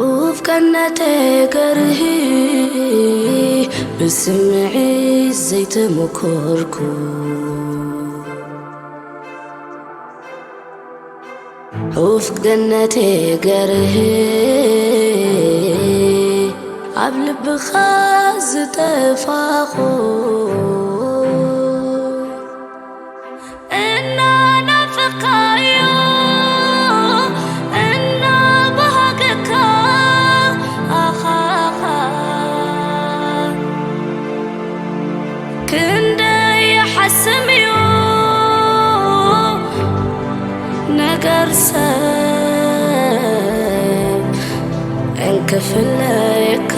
ኡፍ ቀነተ ገርሂ ብስምዒት ዘይተመኮርኩ። ኡፍ ገነተ ገርሂ ኣብ ልብኻ ዝጠፋኹ። እናናፈኻዮ እናባሃገካ ኣኻኻ ክንደይ ይሓስም እዩ ነገር ሰብ እንክፍለየካ።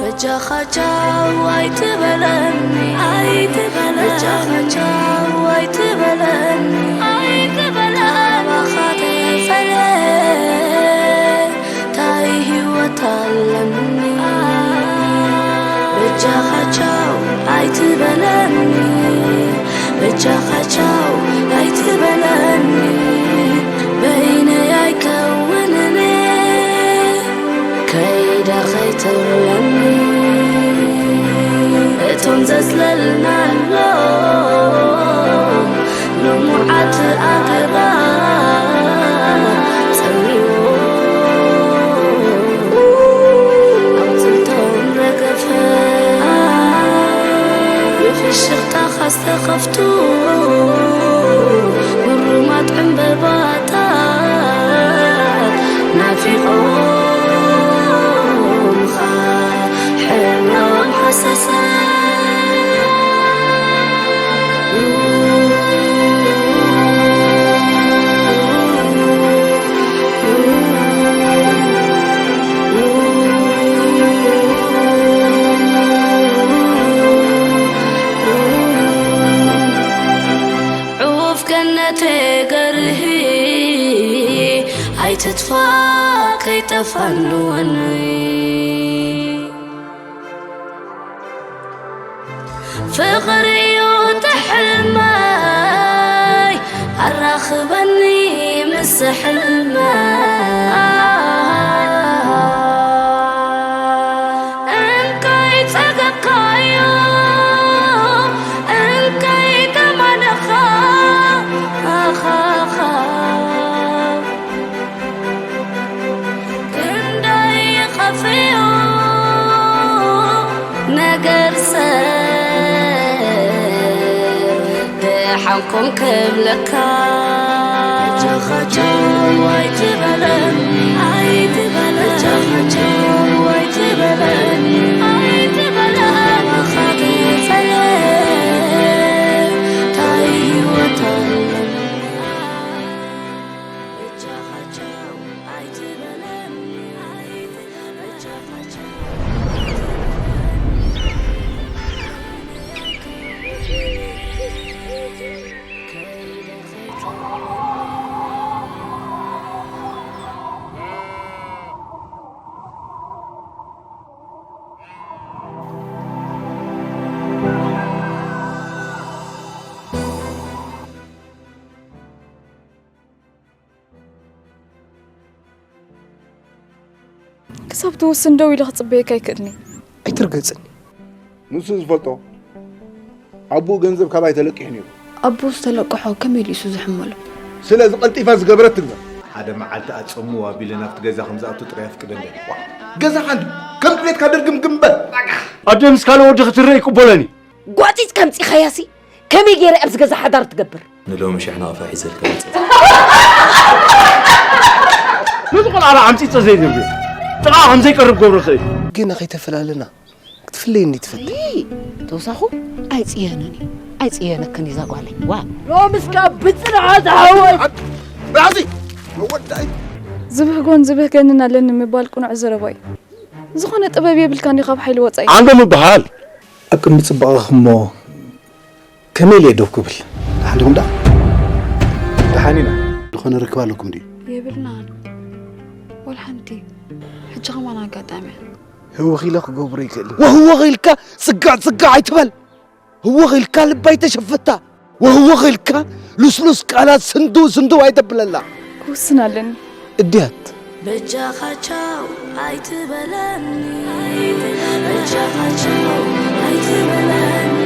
በጃኻ ቻው ኣይትበለኒ፣ ኣይትበለኒ። በጃኻ ቻው ኣይትበለኒ፣ ኣይትበለኒ። ካባኻ ተፈልየ ታይ ህይወት ኣለኒ? በጃኻ ቻው ኣይትበለኒ፣ በጃኻ ቻው ኣይትበለኒ። በይነይ ኣይከውንን ከይደ ከይትብለኒ። እቶም ዘጽለልናሎም ልሙዓት ኣግራብ ጸሚዎም ኣቑጽልቶም ረገፈ። ብፍሽኽታኻ ዝተኸፍቱ ግሩማት ዕምበባታት ናፊቖምኻ ሕብሮም ሃሰሰ። ዑፍ ገነተ ገርሂ ኣይትጥፋእ ከይጠፋንወኒ። ፍቕሪ እዩ እቲ ሕልመይ ኣራኽበኒ ምስ ሕልመይ። እንከይ ጸገብካዮ እንከይ ተማነኻ ኣኻኻ ክንደይ ይኸፍዮ ነገር ሰብ ደሓንኩም ክብለካ። ጃኻቸው ኣይትበለኒ፣ ኣይትበለኒ። ጃኻቸው ኣይትበለኒ፣ ኣይትበለኒ። ታይ ህይወት ኣለኒ? ክሳብ ትውስን ደው ኢለ ክጽበየካ ኣይክእልኒ። ኣይትርገጽኒ። ንሱ ዝፈልጦ ኣቦኡ ገንዘብ ካባይ ተለቂሑ ነይሩ። ኣቦኡ ዝተለቀሖ ከመይ ኢሉ እሱ ዝሕመሉ? ስለዚ ቀልጢፋ ዝገበረት ትግበር። ሓደ መዓልቲ ኣጸምው ኣቢለ ናብቲ ገዛ ከም ዝኣቱ ጥራይ ኣፍቅደለይ። ዋእ! ገዛኻ እንድዩ ከም ድሌትካ ድርግምግም በል። ኣደ ምስ ካልእ ወዲ ክትረእ ኣይቅበሎን እየ። ጓጺጽካ ኣምጺኻያሲ ከመይ ገይረ ኣብዚ ገዛ ሓዳር ትገብር? ንሎሚ ሽሕ ናቕፋ ሒዘልካ መጺአ። ነዚ ቆልዓ ኣምጺጸ ዘይደልዮ ጥቓ ከም ዘይቀርብ ገብሮ ክእል። ገና ከይተፈላለና ክትፍለየኒ ትፈትን። እይ ተውሳኹ ኣይጽየንን እዩ ኣይጽየነክን እዛ ጓለይ ዋ ሎምስ ካብ ብጽንዓት ሓወይ ራዚ መወዳይ ዝብህጎን ዝብህገንን ኣለኒ ምባል ቅኑዕ ዘረባ እዩ። ዝኾነ ጥበብ የብልካን ዲኻ ካብ ሓይሊ ወጻኢ። ዓንዶ ምብሃል ኣብ ቅድሚ ጽባቐኺ እሞ ከመይ ኢለ እየ ደው ክብል? ደሓን ዲኹም ደኣ? ደሓን ኢና። ዝኾነ ርክብ ኣለኩም ድዩ? የብልናን ወላ ሓንቲ። ሕጂ ኸማን ኣጋጣሚ እያ። ህውኽ ኢለ ክገብሮ ይክእል። ወህወኽ ኢልካ ጽጋዕ ጽጋዕ ኣይትበል። ህወኽ ኢልካ ልባ ኣይተሸፍታ። ወህወኽ ኢልካ ልስሉስ ቃላት ስንድው ስንድው ኣይተብለላ። ክውስን ኣለኒ። እድያት። በጃኻቸው ኣይትበለኒ። በጃኻቸው ኣይትበለኒ።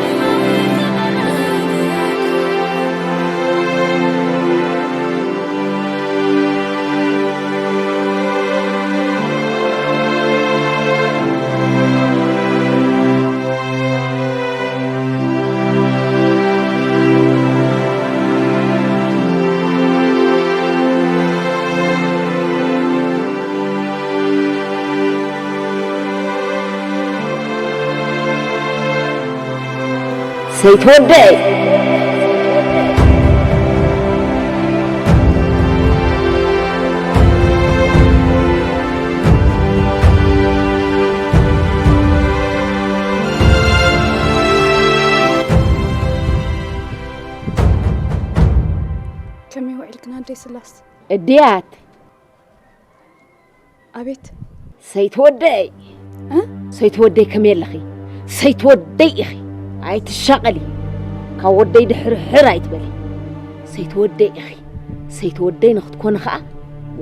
ሰይትወደይ። ከመይ ውዒልክን ኣደይ ስላስ? እድያት። ኣቤት። ሰይትወደይ። እ? ሰይትወደይ ከመይ ኣለኺ? ሰይትወደይ ኢኺ። ኣይትሻቐሊ። ካብ ወደይ ድሕርሕር ኣይትበሊ። ሰይትወደይ ኢኺ። ሰይትወደይ ንኽትኮኒ ኸኣ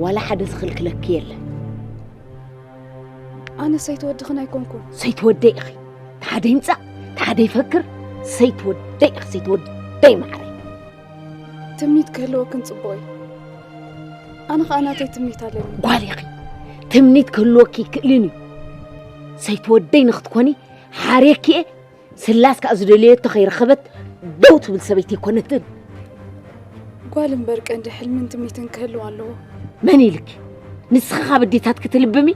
ዋላ ሓደ ዝኽልክለኪ የለን። ኣነ ሰይትወድኽን ኣይኮንኩን። ሰይትወደይ ኢኺ። ተሓደ ይምጻእ፣ ተሓደ ይፈክር። ሰይትወደይ ኢኺ፣ ሰይትወደይ መዓረይ። ትምኒት ክህልወክን ጽቡቕ እዩ። ኣነ ኸኣ ናተይ ትምኒት ኣለኒ። ጓል ኢኺ። ትምኒት ክህልወኪ ይክእልን እዩ። ሰይትወደይ ንኽትኮኒ ሓርየኪ እየ። ስላስ ከኣ ዝደለየቶ ከይረኸበት ደው ትብል ሰበይቲ ኣይኮነትን። ጓል እምበር ቀንዲ ሕልምን ትምኒትን ክህልዋ ኣለዎ። መን ኢልኪ? ንስኺ ካብ ኣዴታትኪ ትልብሚ?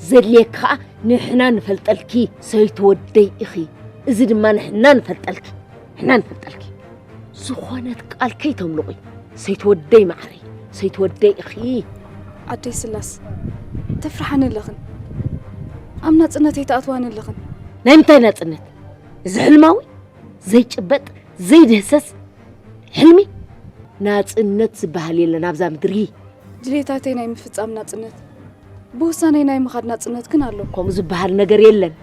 ዘድልየኪ ኸኣ ንሕና ንፈልጠልኪ። ሰይትወደይ ኢኺ። እዚ ድማ ንሕና ንፈልጠልኪ። ንሕና ንፈልጠልኪ። ዝኾነት ቃል ከይተምልቑ። ሰይትወደይ መዓረይ። ሰይትወደይ ኢኺ። ኣደይ ስላስ፣ ተፍርሓኒ ኣለኽን። ኣብ ናጽነተይ ትኣትዋኒ ኣለኽን። ናይ ምንታይ ናጽነት? እዚ ሕልማዊ ዘይጭበጥ ዘይድህሰስ ሕልሚ። ናጽነት ዝበሃል የለን ኣብዛ ምድሪ። ድሌታተይ ናይ ምፍጻም ናጽነት፣ ብውሳነይ ናይ ምኻድ ናጽነት ግን ኣሎ። ከምኡ ዝበሃል ነገር የለን።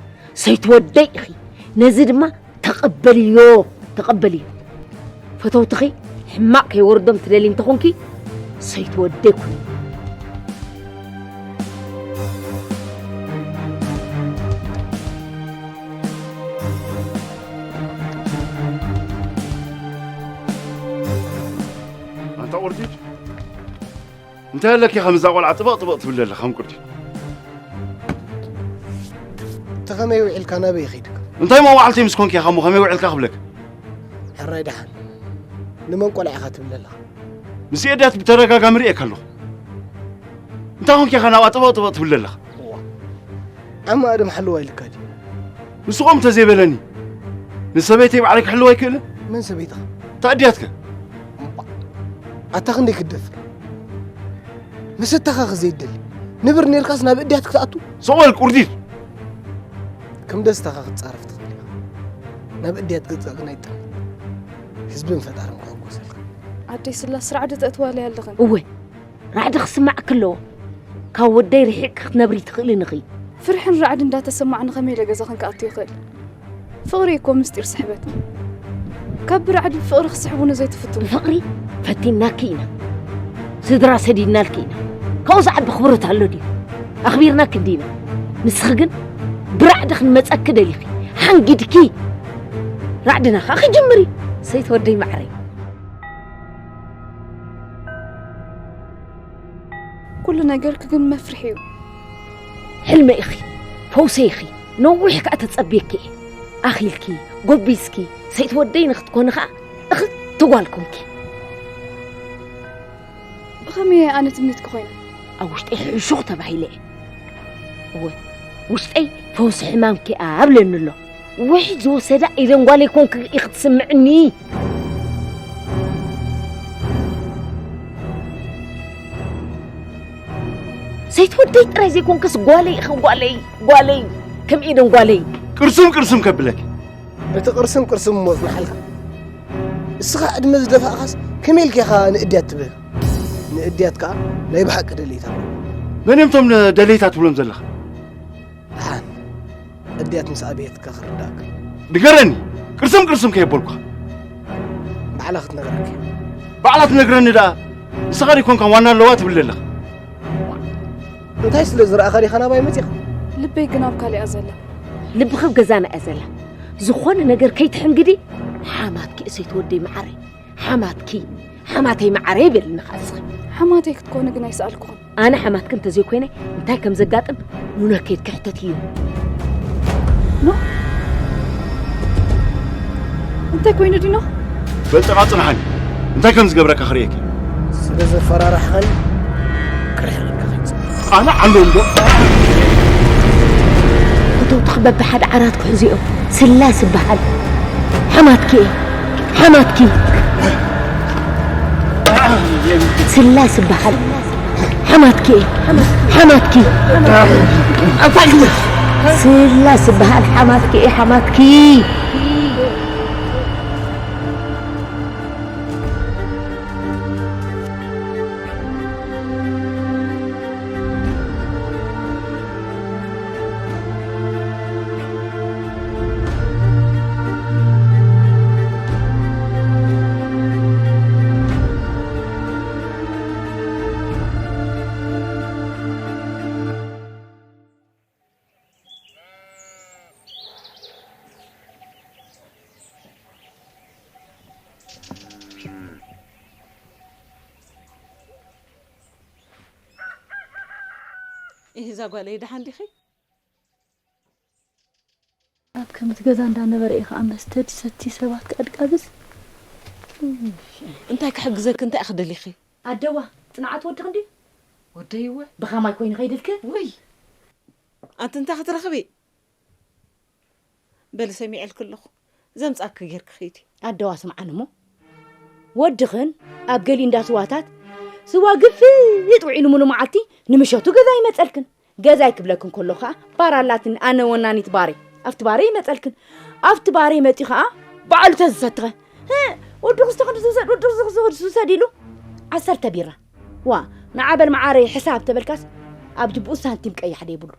ሰይትወደይ ኢኺ። ነዚ ድማ ተቐበልዮ፣ ተቐበልዮ። ፈተውትኺ ሕማቕ ከይወርዶም ትደሊ እንተኾንኪ ሰይትወደይ ኩኒ። ኣንታ ቁርዲድ፣ እንታይ ኣለኪ ከም እዛ ቆልዓ ጥበቕ ጥበቕ ትብል ዘለኻ ከም ቁርዲድ? ተኸመይ ውዒልካ ናበይ ኸይድካ? እንታይ መዋዕልቲ ምስ ኮንኪ ኢኻ እሞ ከመይ ውዕልካ ክብለካ? ሕራይ ደሓን። ንመን ቆልዓ ኢኻ ትብል ዘለኻ? ምስ ኤዳት ብተደጋጋሚ ርእየካ ኣለኹ። እንታይ ኮንኪ ኢኻ ናብኣ ጥበቕ ጥበቕ ትብል ዘለኻ? እዋ። ዓማ ኣደም ሓለዋ ኢልካ ድዩ? ንስኹም እንተዘይበለኒ ንሰበይተይ ባዕለይ ክሕልዋ ኣይክእልን። መን ሰበይትኻ? ታእድያትከ? እምባ። ኣታ ክንደይ ክትደፍር? መሰተኻ ዘይደሊ ንብር ኔርካስ ናብ እድያት ክትኣቱ? ሰቕ በል ቁርዲድ። ከም ደስታኻ ክትጻረፍ ትኽእል ኢኻ። ናብ እድያት ገጽካ ግን ኣይጠምን። ህዝብን ፈጣርን ክሕጎሰልካ። ኣደይ ስላስ ራዕዲ ተእትዋለይ ኣለኽን። እወ ራዕዲ ክስማዕኪ ኣለዎ። ካብ ወደይ ርሒቕኪ ክትነብሪ ትኽእልን ኢኺ። ፍርሕን ራዕዲ እንዳተሰማዕኒ ከመይ ኢለ ገዛኽን ክኣቱ ይኽእል? ፍቕሪ እኮ ምስጢር ስሕበት። ካብ ብራዕዲ ብፍቕሪ ክስሕቡኒ ዘይትፍትዉ። ብፍቕሪ ፈቲንናኪ ኢና። ስድራ ሰዲድናልኪ ኢና። ካብኡ ዝዓቢ ኣኽብሮት ኣሎ ድዩ? ኣኽቢርናኪ እንዲና። ንስኺ ግን ብራዕዲ ክንመጸኪ ደሊኺ። ሓንጊድኪ። ራዕድና ኸኣ ክጅምር እዩ። ሰይትወደይ ማዕረይ። ኩሉ ነገርኪ ግን መፍርሒ እዩ። ሕልመይ ኢኺ፣ ፈውሰይ ኢኺ፣ ነዊሕ ከኣ ተጸብየኪ እየ። ኣኺልኪ፣ ጎቢዝኪ፣ ሰይቲ ወደይ ንኽትኮኒ ከኣ እኽልቲ ጓል ኮንኪ። ብኸመይ እየ ኣነ ትምኒትኪ ኮይነ? ኣብ ውሽጠይ ሕሹኽ ተባሂለ እየ። እወ፣ ውሽጠይ ፈውሲ ሕማምኪ ኣብለኒ ኣሎ። ውሕጅ ዝወሰዳ ኤደንጓለይ ኮንኪ ኢኺ ትስምዕኒ። ሰይቲ ወደይ ጥራይ ዘይኮንክስ ጓለይ ኢኺ፣ ጓለይ፣ ጓለይ፣ ከም ኤደንጓለይ። ቅርስም ቅርስም ከብለኪ። እቲ ቅርስም ቅርስም እሞ ጽንሓልካ። እስኻ ዕድመ ዝደፋእኻስ ከመይ ኢልካ ኢኻ ንእድያት ትብህግ? ንእድያት ከኣ ናይ ብሓቂ ደለይታ ኣለዋ። መን እዮም እቶም ደለይታ ትብሎም ዘለኻ? ደሓን እድያት ምስ ኣበየትካ ክርዳእካ እዩ። ንገረኒ። ቅርስም ቅርስም ከየበልኳ። ባዕላ ክትነግረካ። ባዕላ ትነግረኒ ደኣ። ንስኻ ዶ ይኮንካ ዋና ኣለዋ ትብል ዘለኻ? እንታይ ስለ ዝረኣኻ ዲኻ ናባይ መጺኻ? ልበይ ግን ኣብ ካሊኣ ዘላ። ልብኺ ኣብ ገዛና እያ ዘላ። ዝኾነ ነገር ከይትሕንግዲ። ሓማትኪ እሰይቲ ወደይ መዓረይ፣ ሓማትኪ፣ ሓማተይ መዓረይ በልኒ ኸዓ እስኺ። ሓማተይ ክትኮኒ ግን ኣይሰኣልኩኹን። ኣነ ሓማትኪ እንተዘይኮይነ እንታይ ከም ዘጋጥም ንነከይድ ክሕተት እዩ። ኖ እንታይ ኮይኑ ዲኖ? በልጠቓ ጽንሓኒ እንታይ ከም ዝገብረካ ክርእየኪ። ስለ ዘፈራራሕኻኒ ክርሕቐካ ከይጽ ኣነ ዓሎ እንዶ እቶም ትኽበብ ሓደ ዓራት ክሕዚኦም ስላስ ይበሃል። ሓማትኪ እየ፣ ሓማትኪ። ስላስ ይበሃል። ሓማትኪ እየ፣ ሓማትኪ። ስላስ ይበሃል። ሓማትኪ እየ፣ ሓማትኪ። እህ፣ እዛ ጓለይ ደሓን ዲኺ? ኣብ ከምቲ ገዛ እንዳነበረ እዩ ከዓ መስተ ድሰቲ ሰባት ክዕድቃብስ። እንታይ ክሕግዘኪ እንታይ ክደሊኺ? ኣደዋ ፅንዓት ወድኺ እንዲ ወደይወ ብኸማይ ኮይኑ ከይድልክ። ውይ ኣንቲ እንታይ ክትረኽቢ? በሊ ሰሚዐልኪ ኣለኹ ዘምፃኪ ጌርኪ ኺዲ። ኣደዋ ስምዓኒ እሞ ወድኽን ኣብ ገሊ እንዳ ስዋታት ስዋ ግፍጥ ውዒሉ ሙሉ መዓልቲ ንምሸቱ ገዛ ይመፀልክን። ገዛይ ክብለክን ከሎ ከዓ ባር ኣላትኒ ኣነ ወናኒት ባረይ ኣብቲ ባረይ ይመፀልክን ኣብቲ ባረይ መፂኡ ከዓ ባዕሉ ተዝሰትኸ ወድኹ ዝተኸዱ ዝውሰድ ወድኹ ዝውሰድ ኢሉ ዓሰርተ ቢራ ዋ ንዓ በል መዓረይ ሕሳብ ተበልካስ ኣብ ጅብኡ ሳንቲም ቀያሕ ደይብሉ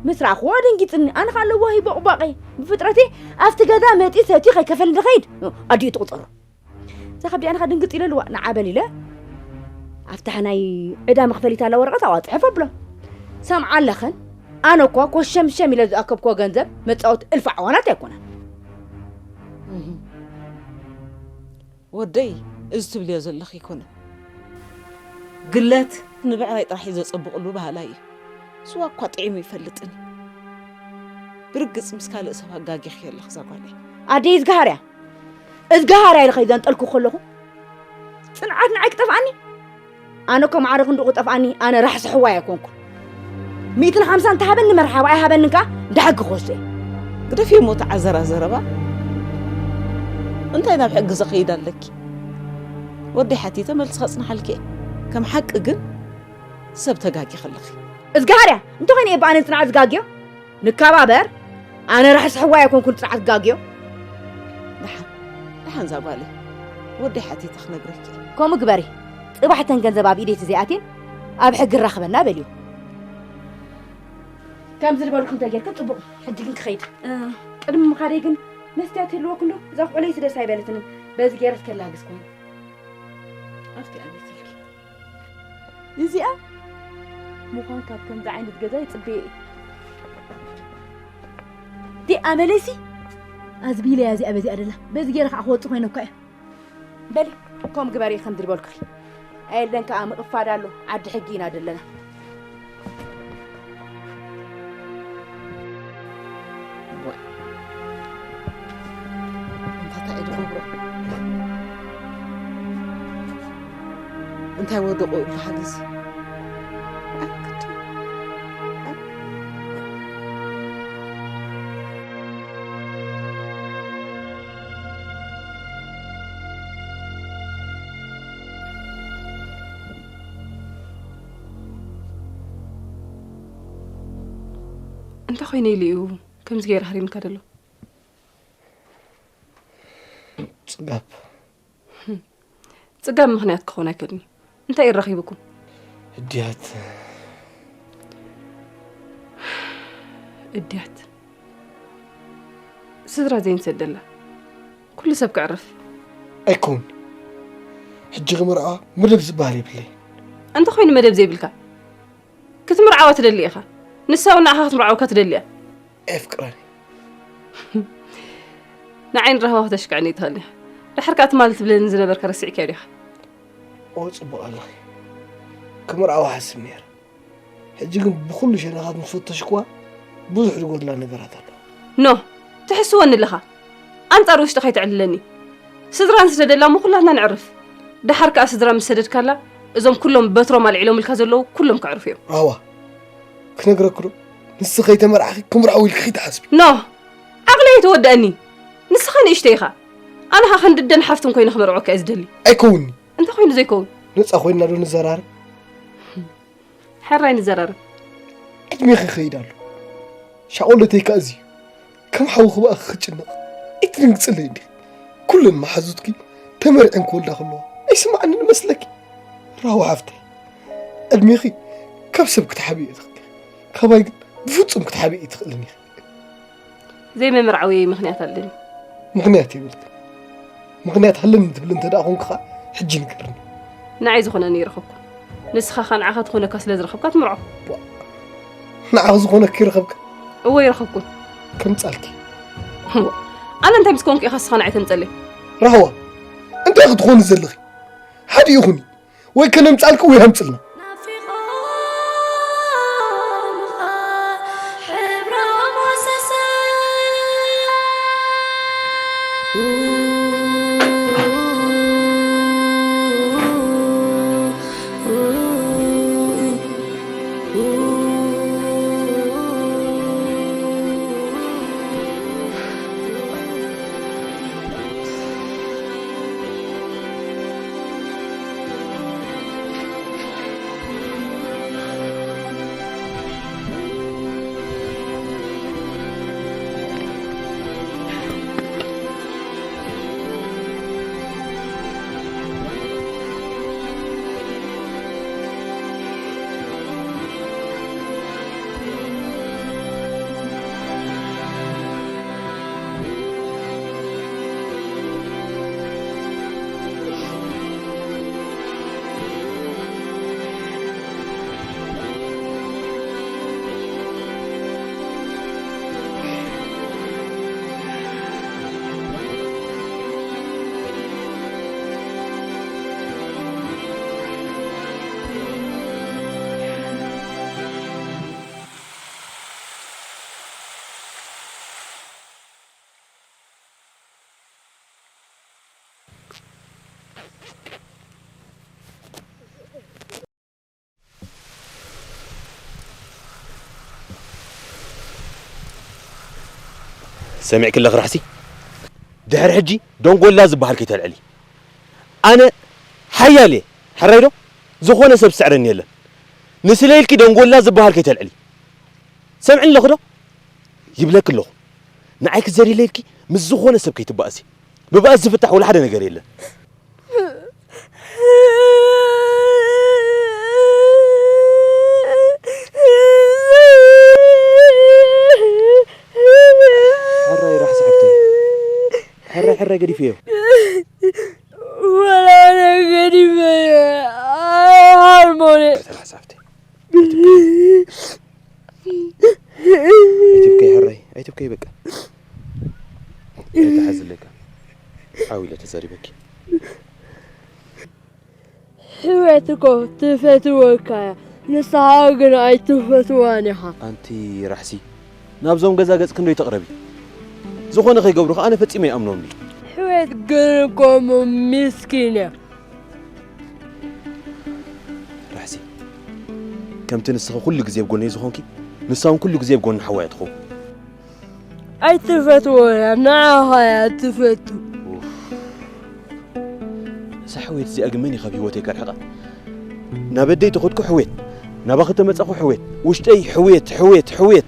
ምስ ረኣኽዎ ኣደንጊፅኒ ኣነ ከዓ ለዋሂ ቦቕቧቐ ብፍጥረተይ ኣብቲ ገዛ መፂኡ ሰትዩ ከይከፈል ንኸይድ ኣዲኡ ትቑፀሮ እዛ ከብዲ ኣነ ድንግጥ ኢለ ኣለዋ ንዓ በል ኢለ ኣብታ ናይ ዕዳ መኽፈሊት ኣላ ወረቐት ኣብኣ ፅሐፍ ኣብሎ ሰምዓ ኣለኸን ኣነ እኳ ኮሸምሸም ኢለ ዝኣከብክዎ ገንዘብ መፃወቲ እልፊ ዓዋናት ኣይኮነን ወደይ እዚ ትብልዮ ዘለኺ ኣይኮነን ግለት ንብዕራይ ጥራሕ እዩ ዘፀብቕሉ ባህላ እዩ ስዋ እኳ ጥዒሙ ይፈልጥን ብርግፅ ምስ ካልእ ሰብ ኣጋጊኽዮ ኣለኺ እዛ ጓለይ ኣደይ እዝግሃርያ እዝግሃርያ ኢለ ከይዘንጠልኩ ከለኹ ፅንዓት ንዓይ ክጠፍኣኒ ኣነ እኮ ማዕረ ክንድኡ ክጠፍኣኒ ኣነ ራሕሲ ሕዋይ ኣይኮንኩን ሚእትን ሓምሳን ተሃበኒ መርሓባ ኣይሃበንን ከዓ ንደሓጊ ክወስዶ እየ ግደፍዮ እሞ ተዓዘራ ዘረባ እንታይ ናብ ሕጊ ዘኸይድ ኣለኪ ወደይ ሓቲተ መልሲ ከፅንሓልኪ እየ ከም ሓቂ ግን ሰብ ተጋጊ ከለኺ እዝግሃርያ እንተኾይነ እየ ብኣነ ንፅንዓት ዝጋግዮ ንከባበር ኣነ ራሕሲ ሕዋይ ኣይኮንኩን ንፅንዓት ዝጋግዮ ደሓን ደሓን እዛ ጓለይ ወደይ ሓቲተ ክነግረኪ እየ ከምኡ ግበሪ ፅባሕ እተን ገንዘብ ኣብ ኢደይ ተዘይኣትየን ኣብ ሕጊ ራኽበና በልዮ ከምዚ ዝበልኩ እንተጌርክን ፅቡቕ ሕጂ ግን ክኸይድ ቅድሚ ምኻደይ ግን መስትያት ይህልወኩም ዶ እዛ ቆለይቲ ደስ ኣይበለትንን በዚ ገይረስ ከላግስ ኮይኑ ኣብቲ ኣቤት ኢልኪ እዚኣ ምዃን ካብ ከምዚ ዓይነት ገዛ ይፅበየ እዩ ዲኣ መለሲ ኣዝቢለያ እዚኣ በዚኣ ደላ በዚ ገይረ ከዓ ክወፅ ኮይነ እኳ እየ በሊ ከም ግበሪ ከም ዝልበልኩኺ ኣየለን ከዓ ምቕፋድ ኣሎ ዓዲ ሕጊ ኢና ዘለና እንታይ እዩ ዝገብሮ እንታይ ወደቑ ይበሃል እዚ እንታይ ኮይነ ኢሉ እዩ ከምዚ ገይሩ ሃሪምካ ዘሎ? ጽጋብ። ጽጋብ ምኽንያት ክኾን ኣይክእልን እዩ። እንታይ እዩ ረኺብኩም? እድያት። እድያት። ስድራ ዘይንሰደላ ኩሉ ሰብ ክዕርፍ። ኣይኮን ሕጂ ክምርዓ መደብ ዝበሃል የብለይ። እንተ ኮይኑ መደብ ዘይብልካ ክትምርዓዋ ትደሊ ኢኻ። ንሳ እውን ንዓኻ ክትምርዓወካ ትደሊ እያ። ኣየፍቅራን። ንዓይ ንራህዋ ክተሽክዕኒ ትኽእል ኢኻ። ድሓር ከኣ ትማሊ ትብለኒ ዝነበርካ ረሲዕካዮ ዲኻ? ኦ ጽቡቕ ኣለኺ። ክምርዓዋ ሓስብ ነይረ። ሕጂ ግን ብኹሉ ሸነኻት ምስ ፈተሽክዋ ብዙሕ ዝጎድላ ነገራት ኣሎ። ኖ ትሕስወኒ ኣለኻ። ኣንጻር ውሽጢ ከይትዕልለኒ። ስድራ ንስደደላ እሞ ኩላትና ንዕርፍ። ደሓር ከኣ ስድራ ምስ ሰደድካላ እዞም ኩሎም በትሮም ኣልዒሎምልካ ዘለዉ ኩሎም ከዕርፉ እዮም። ራህዋ ክነግረኪ ዶ ንስኺ ከይተመርዓኺ ክምርዓው ኢልኪ ከይትሓስቢ። ኖ ዓቕለይ ኣይተወደኣኒ። ንስኻ ንእሽተይ ኢኻ። ኣነ ኸኣ ክንድደን ሓፍትን ኮይነ ክመርዖካ እየ ዝደሊ። ኣይከውንኒ። እንታይ ኮይኑ ዘይከውን? ነጻ ኮይንና ዶ ንዘራረብ? ሕራይ ንዘራረብ። ዕድሜኺ ይኸይድ ኣሎ። ሻቆለተይ ከኣ እዚ እዩ። ከም ሓውኺ ብኣኺ ክጭነቕ ኣይትድንግጽለይ እንዲኺ። ኩለን መሓዙትኪ ተመርዐን ክወልዳ ከለዋ ኣይስምዓንን እመስለኪ? ራህዋ ሓፍተይ፣ ዕድሜኺ ካብ ሰብ ክትሓብኢ እየ ትኽእሊ። ካባይ ግን ብፍጹም ክትሓብኢ ኣይትኽእልን ኢኺ። ዘይምምርዓወይ ምኽንያት ኣለኒ። ምኽንያት የብልክን። ምኽንያት ሃለኒ ትብሊ እንተ ደኣ ኾንኪ ኸኣ ሕጂ ንገርኒ። ንዓይ ዝኾነኒ ይረኸብኩ። ንስኻ ኸኣ ንዓኻ ትኾነካ ስለ ዝረኸብካ ትምርዖ። ንዓኺ ዝኾነኪ ይረኸብካ? እወ ይረኸብኩ። ከምጻልኪ። ኣነ እንታይ ምስ ኮንኩ ኢኻ ንስኻ ንዓይ ተምጸለይ? ራህዋ እንታይ ክትኾኒ ዘለኺ? ሓደ ይኹኒ። ወይ ከነምጻልኪ ወይ ሃምጽልና። ሰሚዕኪ ኣለኺ ራሕሲ? ድሕሪ ሕጂ ደንጎላ ዝበሃል ከይተልዕሊ። ኣነ ሓያል እየ፣ ሕራይ ዶ? ዝኾነ ሰብ ዝስዕረኒ የለን። ንስለ ኢልኪ ደንጎላ ዝበሃል ከይተልዕሊ። ሰምዕኒ ኣለኺ ዶ? ይብለኪ ኣለኹ። ንዓይ ክዘር ኢለ ኢልኪ ምስ ዝኾነ ሰብ ከይትባእሲ። ብባእሲ ዝፍታሕ ወላ ሓደ ነገር የለን። ሕራይ ራሕሲ ሓብተይ። ሕራይ ሕራይ ገዲፈዮ። ወላ ኣነ ገዲፈዮ። ኣይ ሃርሞኒ። ራሕሲ ሓብተይ። ኣይትብከይ ሕራይ፣ ኣይትብከይ በቃ። ኣይትሓዝለካ። ዓው ኢለ ተዛሪበኪ። ሕውየት እኮ ትፈትወካ እያ፣ ንስኻ ግን ኣይትፈትዋን ኢኻ። ኣንቲ ራሕሲ፣ ናብዞም ገዛ ገጽ ክንደይ ተቕረቢ? ዝኾነ ከይገብሩ ከኣ ኣነ ፈጺመ ይኣምኖም ድዩ? ሕውየት ግን እኮ እሞ ሚስኪን እያ። ራሕሲ፣ ከምቲ ንስኺ ኩሉ ግዜ ኣብ ጎነይ ዝኾንኪ፣ ንሳ እውን ኩሉ ግዜ ኣብ ጎኒ ሓወያ ትኸውን። ኣይትፈትዎ እያ፣ ንዓኻ እያ ትፈቱ። እዛ ሕውየት እዚኣ ግን መን እዩ ካብ ህይወተይ ከርሕቓ? ናብ ኣደይ ተኸድኩ ሕውየት፣ ናባኺ ተመጻኹ ሕውየት፣ ውሽጠይ ሕውየት፣ ሕውየት፣ ሕውየት።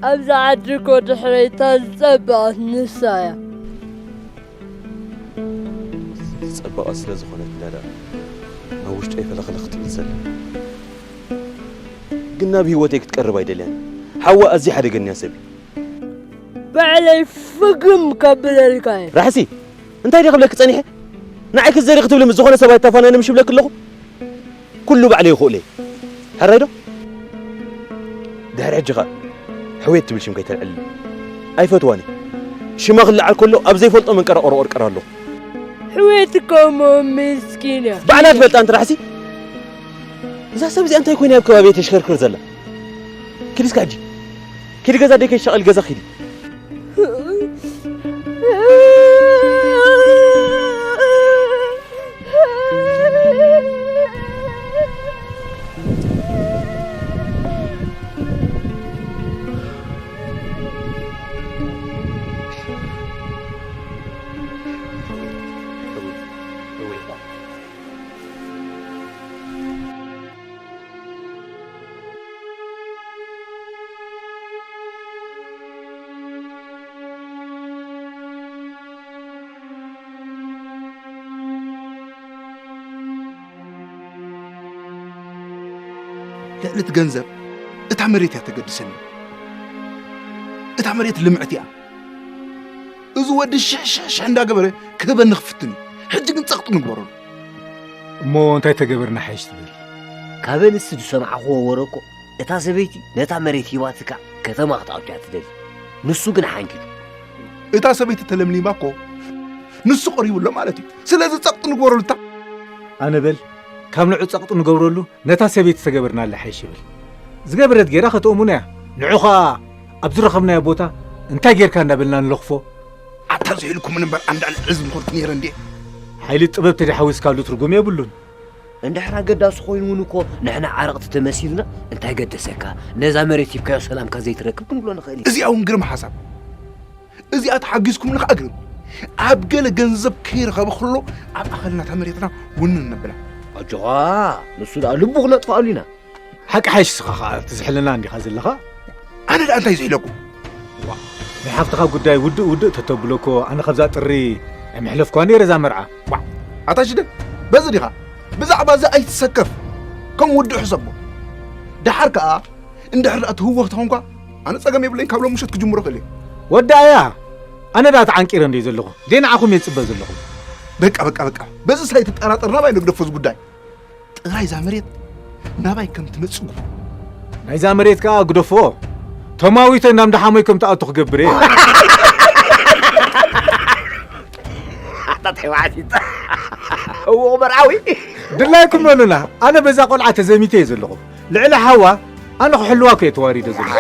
ኣብዛ ዓዲ እኮ ድሕረይ እታ ዝጸበቐት ንሳ እያ። ዝጸበቐት ስለ ዝኾነት እንዳ ደኣ ኣብ ውሽጠይ ፈለኽለኽ ትብል ዘላ። ግን ናብ ህይወተይ ክትቀርብ ኣይደልያን። ሓዋ ኣዝዩ ሓደገኛ ሰብ እዩ። ባዕለይ ፍግም ከብለልካ እየ። ራሕሲ፣ እንታይ ድየ ክብለኪ ጸኒሐ? ንዓይ ክትዘሪ ክትብሊ ምስ ዝኾነ ሰብ ኣይተፋነንም እሺ ብለኪ ኣለኹ። ኩሉ ባዕለይ ይኽእሎ እየ። ሕራይ ዶ? ድሕሪ ሕጂ ኸኣ ሕውየት ትብል ሽም ከይተልዕልኒ። ኣይፈትዋን እየ። ሽማ ክለዓል ከሎ ኣብ ዘይፈልጦ መንቀራቕሮ እቕርቀር ኣለኹ። ሕውየት እኮ እሞ ምስኪን እያ። ባዕላ ትፈልጣ ኣንቲ ራሕሲ። እዛ ሰብ እዚኣ እንታይ ኮይና ኣብ ከባቢ ተሽከርክር ዘላ? ኪዲ እስከ ሕጂ። ኪዲ ገዛ ደይ ከይሻቐል ገዛ ኪዲ። ልዕሊ እቲ ገንዘብ እታ መሬት እያ ተገድሰኒ። እታ መሬት ልምዕቲ እያ። እዚ ወዲ ሽሕ ሽሕ ሽሕ እንዳገበረ ክህበኒ ክፍትን እዩ። ሕጂ ግን ጸቕጢ ንግበረሉ። እሞ እንታይ ተገበርና ሓይሽ ትብል? ካብ ኣንስቲ ዝሰማዕኽዎ ወረ እኮ እታ ሰበይቲ ነታ መሬት ሂባትካ ከተማ ክትኣቱ እያ ትደሊ። ንሱ ግን ሓንጊዱ። እታ ሰበይቲ ተለምሊማ እኮ ንሱ ቀሪቡ ኣሎ ማለት እዩ። ስለዚ ጸቕጢ ንግበረሉ እታ። ኣነ በል ካብ ንዑ ጸቕጢ ንገብረሉ ነታ ሰበይቲ ተገበርናላ ሓይሽ ይብል። ዝገበረት ጌራ ከተእሙና እያ። ንዑ ኸኣ ኣብ ዝረኸብናዮ ቦታ እንታይ ጌርካ እንዳበልና ንለኽፎ። ኣታ ዘይልኩምን እምበር ኣንዳ ልዕሊ ዝምኾንኩ ነይረ እንዴ። ሓይሊ ጥበብ ተደሓዊስካሉ ትርጉም የብሉን። እንድሕር ኣገዳሲ ኮይኑ እውን እኮ ንሕና ዓረቕቲ ተመሲልና እንታይ ገደሰካ ነዛ መሬት ሂብካዮ ሰላምካ ዘይትረክብ ክንብሎ ንኽእል ኢና። እዚኣ እውን ግርም ሓሳብ። እዚኣ ተሓጊዝኩምኒ ከዓ ግርም። ኣብ ገለ ገንዘብ ከይረኸበ ከሎ ኣብ ኣኸልና እታ መሬትና ውንን ነብላ። ኣጆኻ ንሱ ደኣ ልቡ ክነጥፍኣሉ ኢና። ሓቂ ሓይሽ እስኻ ኸኣ ትዝሕለና እንዲኻ ዘለኻ። ኣነ ደኣ እንታይ ዝሒለኩ? ናይ ሓፍትኻ ጉዳይ ውድእ ውድእ ተተብሎ እኮ ኣነ ካብዛ ጥሪ ኣይምሕለፍኳ ነይረ እዛ መርዓ። ዋዕ! ኣታ ሽደ በዚ ዲኻ? ብዛዕባ እዚ ኣይትሰከፍ። ከም ውድእ ሕሰቦ። ደሓር ከኣ እንድሕር ደኣ ትህወኽ ተኾንኳ ኣነ ጸገም የብለይን ካብ ሎም ምሸት ክጅምሮ ክእል እየ። ወዳእያ! ኣነ ደኣ ተዓንቂረ እንድየ ዘለኹ። ደይ ንዓኹም እየ ዝጽበ ዘለኹ። በቃ በቃ በቃ በዚ ሳይትጠራጠር ናባይ ንግደፎ እዚ ጉዳይ። ጥራይ እዛ መሬት ናባይ ከም ትመጽእ ግበሮ። ናይዛ መሬት ከኣ ግደፎ። ተማዊተ ናብ እንዳሓሞይ ከም ትኣቱ ክገብር እየ። ኣታ ተዋዕቲት። እዎ መርዓዊ። ድላይኩም በሉና። ኣነ በዛ ቆልዓ ተዘሚተ እየ ዘለኹ። ልዕሊ ሓዋ ኣነ ክሕልዋ እኮ እየ ተዋሪደ ዘለኹ።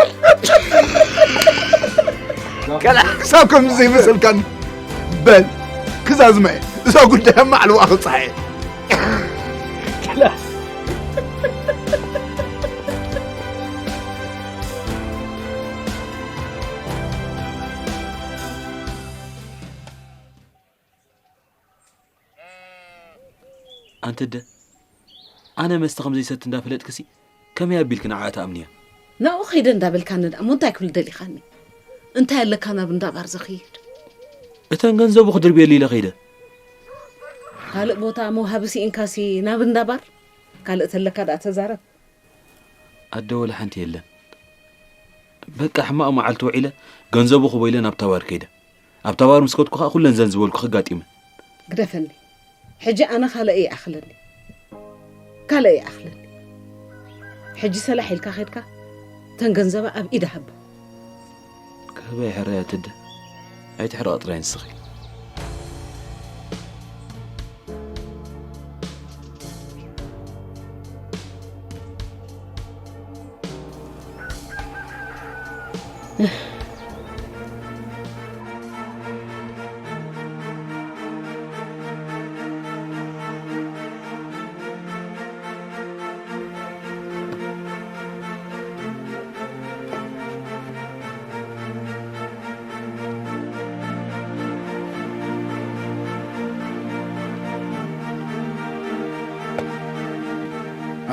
ክሳብ ከምዚ ዘይመሰልካኒ በል ክዛዝመ እየ እዛ ጉዳይ ኣብ ማዕልዋ ክብፅሓ እየ። ኣንቲ ኣደ፣ ኣነ መስተ ከም ዘይሰቲ እንዳፈለጥክሲ ከመይ ኣቢልኪ ንዓኣ ትኣምንያ? ናብኡ ከይደ እንዳበልካኒ ደኣ እሞ እንታይ ክብል ደሊኻኒ? እንታይ ኣለካ ናብ እንዳባር ዝኸይድ? እተን ገንዘቡ ክድርብየሉ ኢለ ከይደ። ካልእ ቦታ መውሃቢ ስኢንካሲ ናብ እንዳባር ካልእ ተለካ ደኣ ተዛረብ። ኣደ ወላ ሓንቲ የለን። በቃ ሕማቕ መዓልቲ ውዒለ ገንዘቡ ክቦ ኢለ ናብታ ባር ከይደ። ኣብታ ባር ምስ ከድኩ ከኣ ኩለን ዘን ዝበልኩኺ ኣጋጢመን። ግደፈኒ። ሕጂ ኣነ ካልእ ይኣኽለኒ። ካልእ ይኣኽለኒ። ሕጂ ሰላሕ ኢልካ ከድካ እተን ገንዘባ ኣብ ኢዳ ሃቦ። ክህበ ይሕረያ ትደ ኣይትሕረቒ ጥራይ ንስኺ።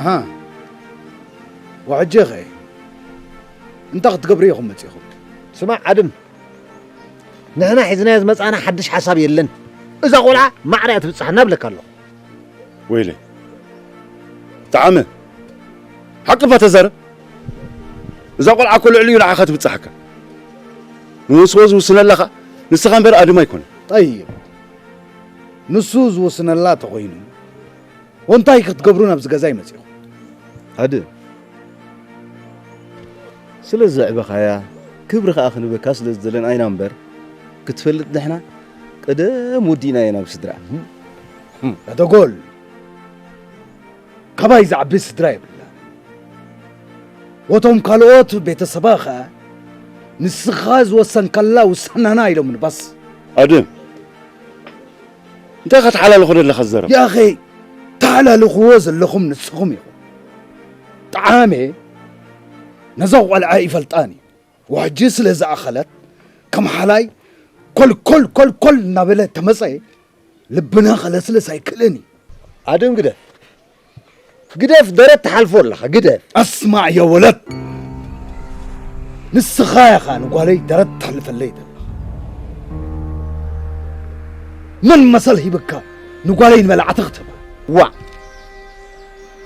ኣሃ፣ ወሕጂ ኸ እንታይ ክትገብሩ ኢኹም መጺኹም? ስማዕ ዓድም፣ ንሕና ሒዝናዮ ዝመጻና ሓድሽ ሓሳብ የለን። እዛ ቆልዓ ማዕረ እያ ትብጽሓና እብለካ ኣለኹ። ወይለይ ጠዓመ፣ ሓቂ እባ ተዛረብ። እዛ ቆልዓ እኮ ልዕሊኡ ንዓኻ ትብጽሓካ። ንውስዎ ዝውስነላ ኸኣ ንስኻ እምበር ኣድም ኣይኮነን። ጠይብ፣ ንሱ ዝውስነላ ተኾይኑ፣ ወንታይ ክትገብሩ ናብዚ ገዛ ይመጺኹም? ኣድም፣ ስለ ዘዕበኻያ፣ ክብሪ ኸኣ ክንበካ ስለ ዝደለና ኢና እምበር፣ ክትፈልጥ ንሕና ቀደም ወዲእናዮ ናብ ስድራ። እም፣ እም፣ ኣደጎል፣ ካባይ ዝዓቢ ስድራ የብላን። ወቶም ካልኦት ቤተሰባ ኸኣ ንስኻ ዝወሰንካላ ውሳናና ኢሎም ንባስ። ኣድም፣ እንታይ ኢኻ ተሓላልኾ ዘለኻ ዘረባ? ያኸይ፣ ተሓላልኽዎ ዘለኹም ንስኹም ኢኹም። ጠዓመ ነዛ ቆልዓ ይፈልጣን እዩ። ወሕጂ ስለ ዝኣኸለት ከም ሓላይ ኮል ኮል ኮል ኮል እናበለ ተመጸ ልብና ከለስልስ ኣይክእልን እዩ። ኣድም ግደፍ። ግደፍ፣ ደረት ትሓልፎ ኣለኻ፣ ግደፍ። ኣስማዕ ያ ወለድ፣ ንስኻ ኢኻ ንጓለይ ደረት ተሕልፈለይ ዘለኻ። መን መሰል ሂብካ ንጓለይ ንመላዕቲ ክትህባ? ዋእ፣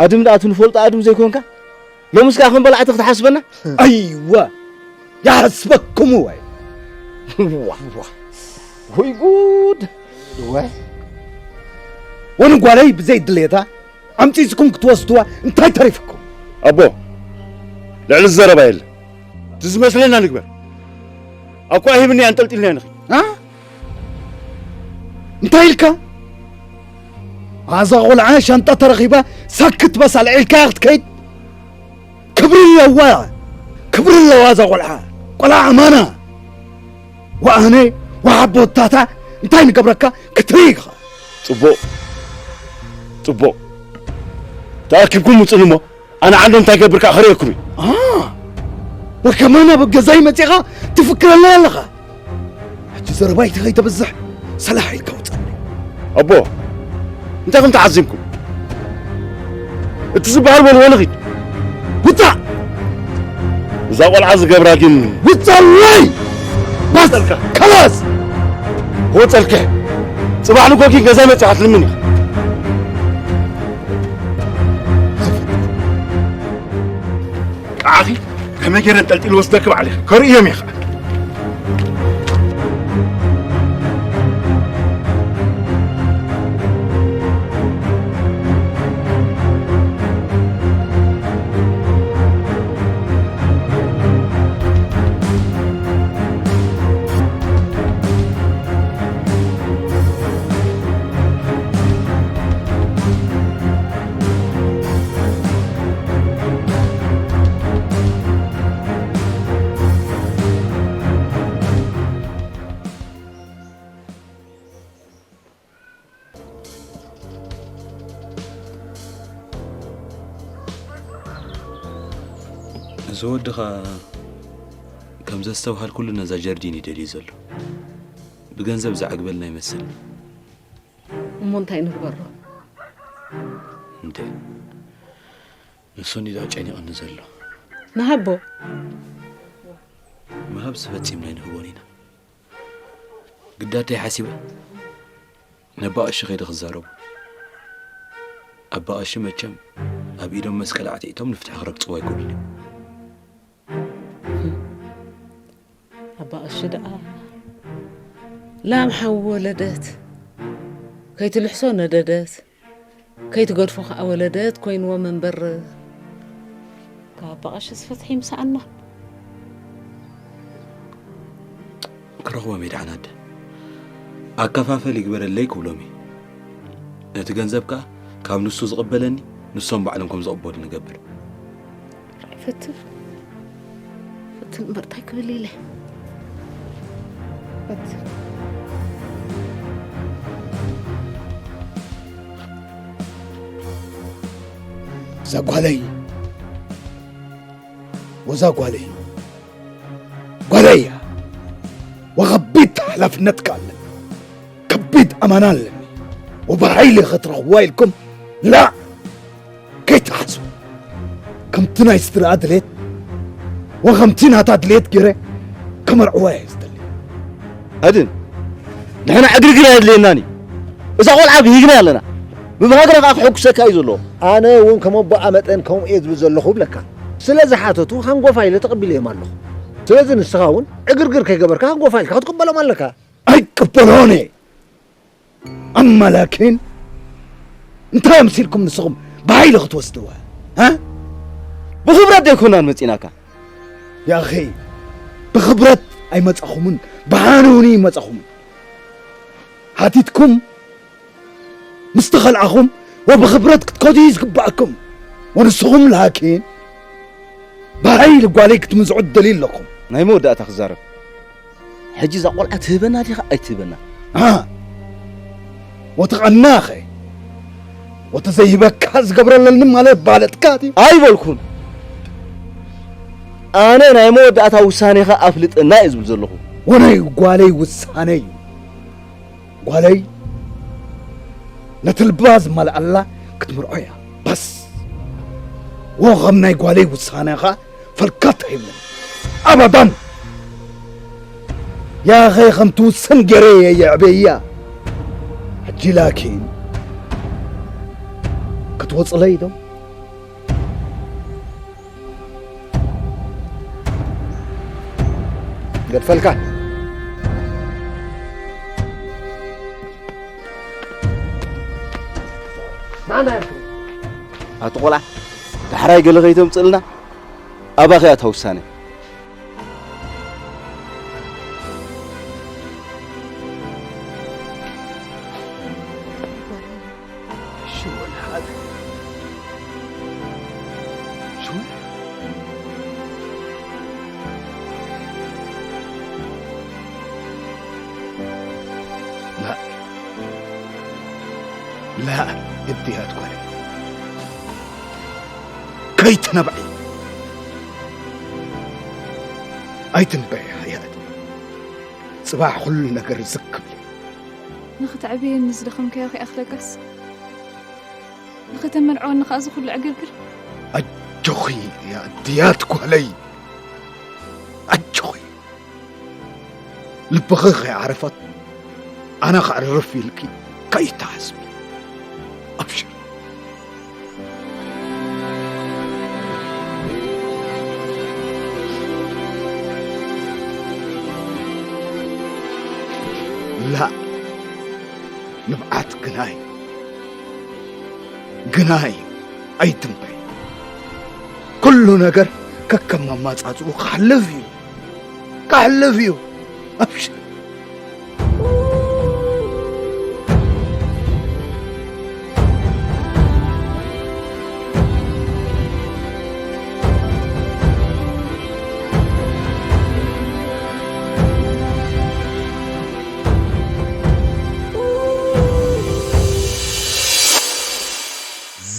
ኣድም ደኣ እቲ ንፈልጦ ኣድም ዘይኮንካ? ሎምስ ከኣ ከም በላዕቲ ክትሓስበና? ኣይወ፣ ይሓስበኩም ወይ። ዋ፣ ዋ። ወይ ጉድ። ወይ። ወንጓለይ ብዘይ ድሌታ ኣምጺጽኩም ክትወስድዋ እንታይ ተሪፍኩም? ኣቦ፣ ልዕሊ ዘረባ የለ። እቲ ዝመስለና ንግበር። ኣኳ ሂብኒ ኣንጠልጢልና ንኺድ። ኣ? እንታይ ኢልካ? ኣዛ ቆልዓ ሻንጣ ተረኺባ ሳክት በስ ኣልዒልካያ ክትከይድ? ክብሪ ኣለዋ፣ ክብሪ ኣለዋ እዛ ቆልዓ። ቆልዓ ኣማና። ወኣነ ወሓቦታታ እንታይ ንገብረካ ክትርኢ ኢኻ። ጽቡቕ፣ ጽቡቕ። ተኣኪብኩም ውጽን እሞ ኣነ ዓንዶ እንታይ ገብር ከኣ ክርእየኩም እዩ። ኣ፣ ወከማን ኣብ ገዛይ መጺኻ ትፍክረለይ ኣለኻ። ሕጂ ዘረባይ ከይተብዝሕ ሰላሕ ኢልካ ውጸኒ። ኣቦ፣ እንታይ ከም ተዓዚምኩም? እቲ ዝበሃል በልዎ ንኺድ። ውጻእ! እዛ ቆልዓ ዝገብራ ግን ውጻለይ! ባስ! ጸልካ። ከላስ! ወጸልከ። ጽባሕ ንጎጊ ገዛ መጺኻ ትልምን ኢኻ። ዝፈት። ቃዕኺ ከመይ ገይረ ኣንጠልጢሉ ወስደኪ ባዕልኺ ከርእዮም እየ ኸዓ። እዚ ወድኻ ከም ዘስተብሃልኩሉ ነዛ ጀርዲን እዩ ደልዩ ዘሎ። ብገንዘብ ዝዓግበልና ይመስል። እሞ እንታይ ንግበሮ? እንተ ንሱ እንዲዳ ጨኒቕኒ ዘሎ። ንሃቦ። ምሃብስ ፈጺምና ኣይንህቦን ኢና። ግዳተይ ሓሲበ ነባ ቀሺ ከይደ ክዛረቡ። ኣባ ቀሺ መቸም ኣብ ኢዶም መስቀል ኣዕቲዕቶም ንፍትሒ ክረግጽዎ ኣይክእሉን እዮም። ኣባ ቀሺ ደኣ ላም ሓዊ ወለደት፣ ከይትልሕሶ ነደደት፣ ከይትገድፎ ከኣ ወለደት ኮይንዎም እምበር፣ ካብ ኣባ ቀሽስ ፍትሒ ይምስኣና። ክረኽቦም እየ ደሓን ኣደ። ኣከፋፈል ይግበረለይ ክብሎም እየ። ነቲ ገንዘብ ከኣ ካብ ንሱ ዝቕበለኒ፣ ንሶም ባዕሎም ከም ዝቕበሉ ንገብር። ፈትን፣ ፈትን እምበር እንታይ ክብል ኢለ። ፈትን። እዛ ጓለይ፣ ወዛ ጓለይ፣ ጓለይ እያ። ወኸቢድ ሓላፍነት ከኣለኒ። ከቢድ ኣማና ኣለኒ። ወብሓይሊ ኸትረኽብዋ ኢልኩም ላእ ከይትሓስቡ። ከምቲ ናይ ስድራኣ ድሌት ወኸምቲ ናታ ድሌት ገይረ ከመርዕዋ እየ ዝደሊ። ኣድን፣ ንሕና ዕግርግር ኣየድልየናን እዩ። እዛ ቆልዓ ብሂግና ኣለና። ብብሃግና ከኣ ክሕጉሰካ እዩ ዘለዎ። ኣነ እውን ከም ኣቦኣ መጠን ከምኡ እየ ዝብል ዘለኹ እብለካ። ስለ ዝሓተቱ ሃንጎፋ ኢለ ተቐቢለዮም ኣለኹ። ስለዚ ንስኻ እውን ዕግርግር ከይገበርካ ሃንጎፋ ኢልካ ክትቅበሎም ኣለካ። ኣይቅበሎን እየ። ኣማ ላኪን እንታይ ኣምሲልኩም ንስኹም ብሓይሊ ክትወስድዋ? ሃ? ብኽብረት ዘይኮናን መጺናካ። ያኺ ብኽብረት ኣይመጻኹምን፣ ብሓንውኒ ይመጻኹምን። ሓቲትኩም ምስ ተኸልኣኹም ወብኽብረት ክትከዱ እዩ ዝግባኣኩም። ወንስኹም ላኪን ብሓይሊ ጓለይ ክትምንዝዑ ትደልዩ ኣለኹም። ናይ መወዳእታ ክዛረብ። ሕጂ እዛ ቆልዓ ትህበና ዲኻ ኣይትህበና? ኣ፣ ወተቐናኸ? ወተዘይህበካ ዝገብረለኒ ማለት ባለጥካ ድዩ? ኣይበልኩን። ኣነ ናይ መወዳእታ ውሳኔኻ ኣፍልጠና እየ ዝብል ዘለኹ። ወናይ ጓለይ ውሳነ እዩ። ጓለይ ነቲ ልባ ዝመልኣላ ክትምርዖ እያ። በስ። ወ ከም ናይ ጓለይ ውሳነ ኸኣ ፈልካት ኣይብልን። ኣባዳን። ያኸ ከም ትውስን ገይረ እየ የዕበያ። ሕጂ ላኪን ክትወጽለይ ዶ? ገድፈልካ። ኣቲ ቆልዓ፣ ዳሕራይ ገለ ከይተምጽእልና፣ ኣባኺ እያ እታ ውሳነ። ሽወን ሃገር። ሽወን። لا. لا. እድያት ጓለይ። ከይትነብዒ። ኣይትንበዒ ሃያ እድመ። ጽባሕ ኩሉ ነገር ዝክብል እዩ። ንኽትዕብየኒ ዝደኸምካዮ ከይኣኽለካስ፣ ንኽተመርዕወኒ ከኣ እዚ ኩሉ ዕግርግር። ኣጆኺ እያ እድያት ጓለይ፣ ኣጆኺ። ልብኺ ከይዓረፈት ኣነ ከዕርፍ ኢልኪ ከይትሓስቢ። ኣብሽር። لا. ንብዓት ግናይ፣ ግናይ ኣይትንበይ። ኩሉ ነገር ከከም ኣማጻጽኡ ክሓልፍ እዩ፣ ክሓልፍ እዩ። ኣብሽር።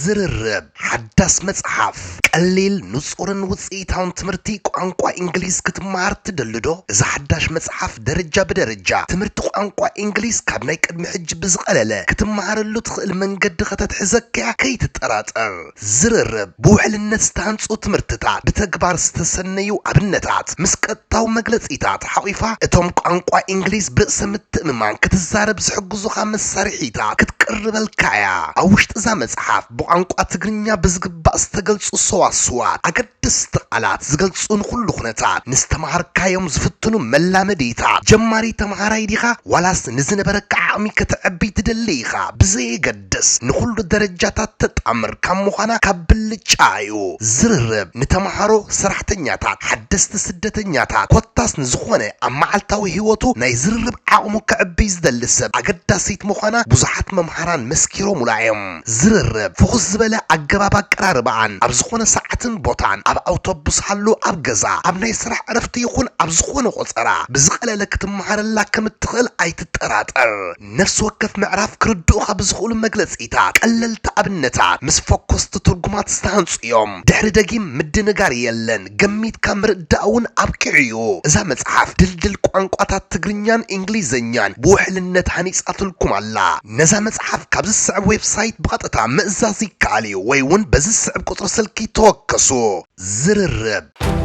ዝርርብ ሓዳስ መጽሓፍ። ቀሊል፣ ንጹርን ውጽኢታውን ትምህርቲ ቋንቋ እንግሊዝ ክትመሃር ትደሊ ዶ? እዛ ሓዳሽ መጽሓፍ ደረጃ ብደረጃ ትምህርቲ ቋንቋ እንግሊዝ ካብ ናይ ቅድሚ ሕጂ ብዝቐለለ ክትመሃረሉ ትኽእል መንገዲ ከተትሕዘካ እያ፣ ከይትጠራጠር። ዝርርብ፣ ብውሕልነት ዝተሃንጹ ትምህርትታት፣ ብተግባር ዝተሰነዩ ኣብነታት፣ ምስ ቀጥታዊ መግለጺታት ሓቒፋ፣ እቶም ቋንቋ እንግሊዝ ብርእሰ ምትእምማን ክትዛረብ ዝሕግዙኻ መሳርሒታት ክትቅርበልካ እያ። ኣብ ውሽጢ እዛ መጽሓፍ፣ ብቋንቋ ትግርኛ ብዝግባእ ዝተገልጹ ሰዋስዋት፣ ኣገደስቲ ቃላት ዝገልጹ ንኹሉ ኩነታት፣ ንዝተምሃርካዮም ዝፍትኑ መላመዲታት፣ ጀማሪ ተምሃራይ ዲኻ ዋላስ ንዝነበረካ ዓቕሚ ከተዕቢ ትደሊ ኢኻ፣ ብዘየገድስ ንኹሉ ደረጃታት ተጣምር ካብ ምዃና ካብ ብልጫ እዩ። ዝርርብ ንተምሃሮ፣ ሰራሕተኛታት፣ ሓደስቲ ስደተኛታት፣ ኮታስ ንዝኾነ ኣብ መዓልታዊ ህይወቱ ናይ ዝርርብ ዓቕሙ ከዕብይ ዝደሊ ሰብ ኣገዳሲት ምዃና ብዙሓት መምሃራን መስኪሮሙላ እዮም። ዝርርብ ፍኹስ ዝበለ ኣገባብ ኣቀራርባኣን ኣብ ዝኾነ ሰዓትን ቦታን፣ ኣብ ኣውቶቡስ ሃሉ፣ ኣብ ገዛ፣ ኣብ ናይ ስራሕ ዕረፍቲ ይኹን ኣብ ዝኾነ ቆጸራ ብዝቐለለ ክትመሃረላ ከም እትኽእል ኣይትጠራጠር። ነፍሲ ወከፍ ምዕራፍ ክርድኡኻ ብዝኽእሉ መግለጺታት፣ ቀለልቲ ኣብነታት ምስ ፈኮስቲ ትርጉማት ዝተሃንጹ እዮም። ድሕሪ ደጊም ምድንጋር የለን፣ ገሚትካ ምርዳእ እውን ኣብቂዑ እዩ። እዛ መጽሓፍ ድልድል ቋንቋታት ትግርኛን እንግሊዝኛን ብውሕልነት ሃኒጻትልኩም ኣላ። ነዛ መጽሓፍ ካብ ዝስዕብ ዌብሳይት ብቐጥታ ምእዛዝ ይከኣል እዩ፣ ወይ እውን በዚ ዝስዕብ ቁጽሪ ስልኪ ተወከሱ። ዝርርብ።